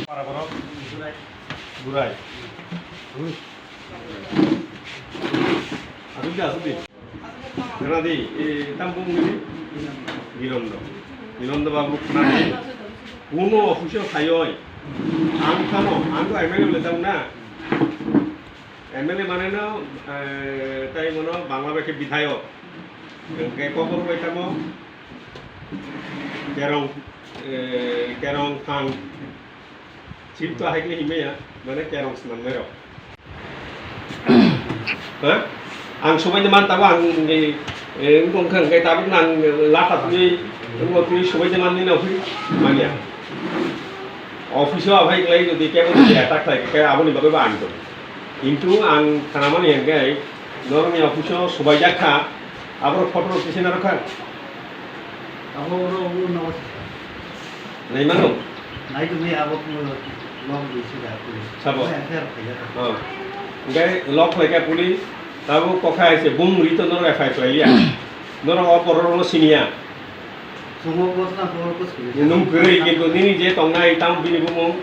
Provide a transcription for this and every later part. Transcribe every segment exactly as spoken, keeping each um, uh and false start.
Para borok. Burai. Asuk di, asuk di. Kena di, eh, tam bung di. Nilondo. Nilondo babu kena di. Kuno office o phaioi. Ang kamo, ang to M L A le tang na. M L A mane no, eh, tai mono Bangla bai khe bidhayok. Hingke kokor bai tamo kerong, eh, kerong thang. Chip to hai khe himya, mane kerong swnam nai rok. Ha? Ang sobai de man tabo ang, eh, eh, wngkha hingke tabuk nang lata twi, wngkha twi sobai de man ni na office manya. Office o aphai klai jodi kebo jodi attack klai khe aboni bagwi bo ang tong. Kintu ang khanamani hingke norokni office o sobaijak kha, aborok photo rok kisa narwkha. Abo oro, oro no. Nai mano? Nai tongwi abo log rwisi da police. Sabo? F I R khaijak. Oh. Hingke log khlaikha police, tabuk kokha hai se bung ri to norok F I R khlaiya. Norok o borok rokno siniya. Chwngno bosna borok bwskango. Nwng kwrwi, kintu nini je tongnai tamo bini bumung?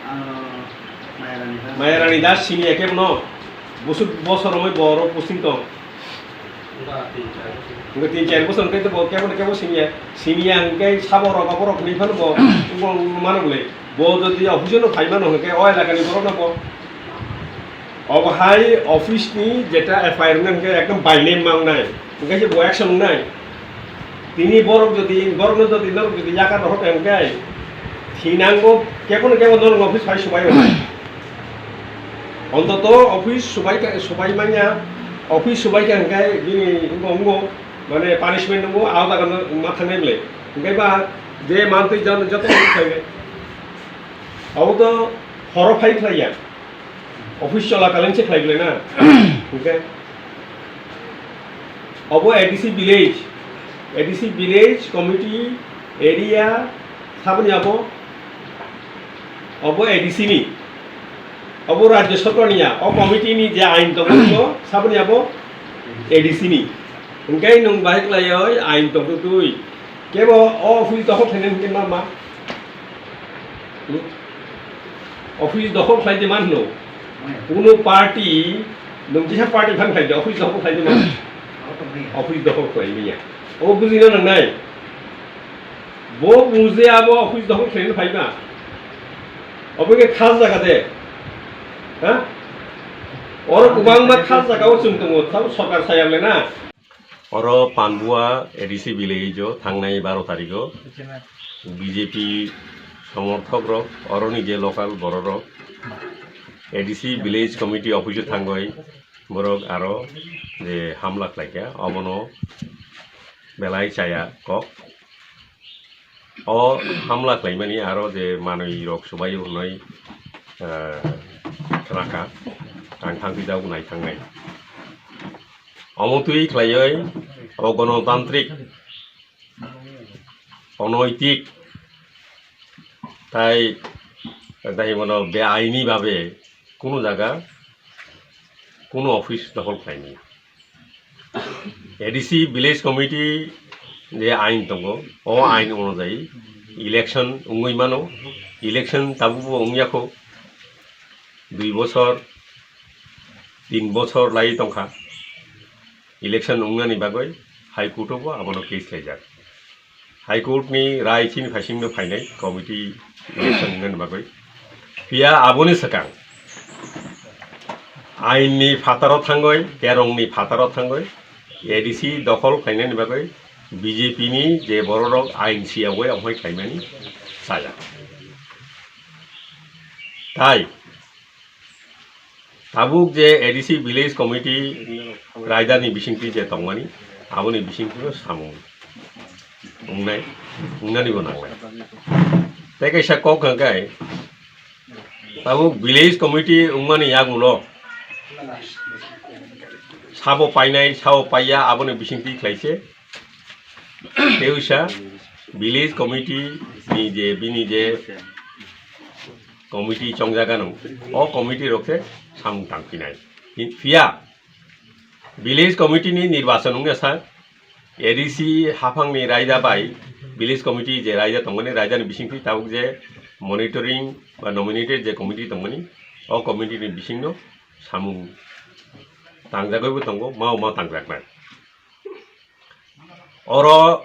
Ano, Mayarani Das. Mayarani Das siniya kebono. Busuk bosor romwi borok posting tong. Wngkha tin char bosor. Wngkha tin char bosor hwnkhe bo kebono kebo siniya. Siniya hwnkhe sabo rok aborok hinwi phano bo wngkha mano bwle. Bo jodi office-o no phai mano hwnkhe o elakani borokno bo. Obo hai office ni jeta F I R wngkha hwnkhe ekdom by name ma wngnai. Hwnkhe se bo action wngnai. Tini borok jodi, borokno jodi norok jodi yakar rohor kha hwnkhe thinango kebono kebo norok office phai subai rwnai. Ontoto office subai kha, subai manya, office subai kha hwnkhe bini wngkha wngo, mane punishment wngo, a jagano ma thangnai bwle. Hwnkhe ba je mantwi joto khlai. Abo to horo phai khlaiya. Office cholakalin se khlai bwle na. Hwnkhe obo A D C village, A D C village committee area saboni abo, obo A D C ni, obo rajya sorkar ni ya, o committee ni je ain tongo, saboni abo A D C ni. Hwnkhe nwng bahai khlaioi ain tongtwi twi. Kebo o office dokhol khlainai hwnkhe ma ma? Hmm? Office dokhol khlai de man no. Kuno party, nwng kisa party phan khlai de, office dokhol khlai de man. Office dokhol khlai manya. O bujina nangnai. Bo buje abo office dokhol khlaina phai ma. Obo khe khas jaga de. Ha? Oro kwbangma khas jaga o chwng tongo, tamo sorkar saya le na. Oro Panbua A D C village o thangnai baro tarikh o B J P somorthok rok, oroni je local borok rok A D C village committee office o thangwi borok aro je hamla khlaikha, obono belai chaya kok. O hamla khlaimani aro je manwi rok subai hwnwi, eh, khnakha, ang thangwi jago nai thangnai. Omo twi khlaiwi o gonotantrik, onaitik tai, tai bono beaini babe kunu jaga, kunu office dokhol khlaimani. A D C village committee je ain tongo, o ain onujayi election wngwi mano, election tabukbo wngya kho, dui bosor, tin bosor lai tongkha. Election wngnani bagwi High Court o bo abono case khlaijak. High Court ni rai chini phaisingno phainai committee election wngnani bagwi. Phiya aboni swkang ain ni phataro thangwi, kerong ni phataro thangwi A D C dokhol khlainani bagwi B J P ni je bororok ain siyawai amhai khlaimani sajak. Tai tabuk je A D C village committee raidani bisingtwi je tongmani, aboni bisingtwino samung wngnai, wngnanibo nangnai. Tei kaisa kok hwnkhe, tabuk village committee wngmani yagulo sabo painai, sabo paiya, aboni bisingtwi khlaise. Tei wngsa village committee ni je, bini je committee chongjagano, o committee rok se samung tangphinai. Phiya village committee ni nirbachon wngya sa, A D C haphangni raida bai Village committee je raida tongmani, raidani bisingtwi tabuk je monitoring ba nominated je committee tongmani, o committee ni bisingno samung tangjagwibo tongo, mao ma tangjaknai. Oro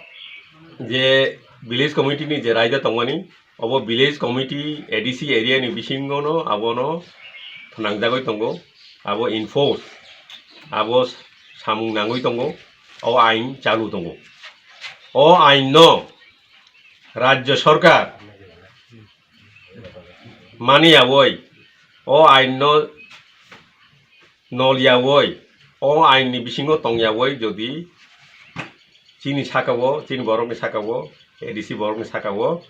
je village committee ni je raida tongmani, obo village committee A D C area ni bisingono abono thanangjagwi tongo, abo enforce, abo samung nangwi tongo, o ain chalu tongo. O ain no Rajya Sarkar maniyawoi, o ain no noliyawoi, o ain ni bisingo tongyawoi, jodi chini saka o, chini borok ni saka o, A D C borok ni saka o